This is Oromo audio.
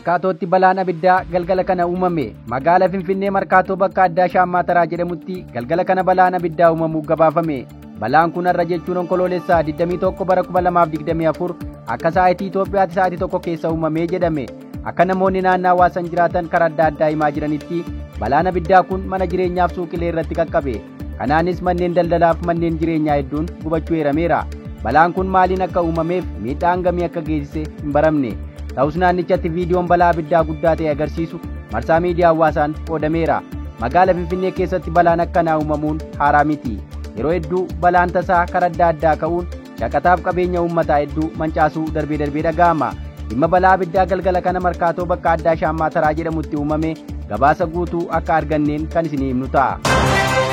Markaatootti balaan abiddaa galgala kana uumame. Magaala Finfinnee Markaatoo bakka addaa Shaammaa Taraa jedhamutti galgala kana balaan abiddaa uumamuu gabaafame. Balaan kun har'a jechuun Onkoloolessaa 21 bara 2024 akka sa'aatii Itoophiyaatti sa'aatii 1 keessa uumamee jedhame. Akka namoonni naannoo hawaasan jiraatan karaa adda addaa himaa jiranitti balaan abiddaa kun mana jireenyaaf suuqilee irratti qaqqabe. Kanaanis manneen daldalaaf manneen jireenyaa hedduun gubachuu eerameera. Balaan kun maaliin akka uumameef miidhaa hangamii akka geessise hin baramne. Ta'us naannichatti viidiyoon balaa abiddaa guddaa ta'e agarsiisu marsaa miidiyaa hawaasaan qoodameera. Magaala Finfinnee keessatti balaan akkanaa uumamuun haaraa miti. Yeroo hedduu balaan tasaa karaa adda addaa ka'uun shaqataaf qabeenya uummataa hedduu mancaasuu darbee darbee dhaga'ama. Dhimma balaa abiddaa galgala kana Markaatoo bakka addaa Shaammaa Taraa jedhamutti uumame gabaasa guutuu akka arganneen kan isinii himnu ta'a.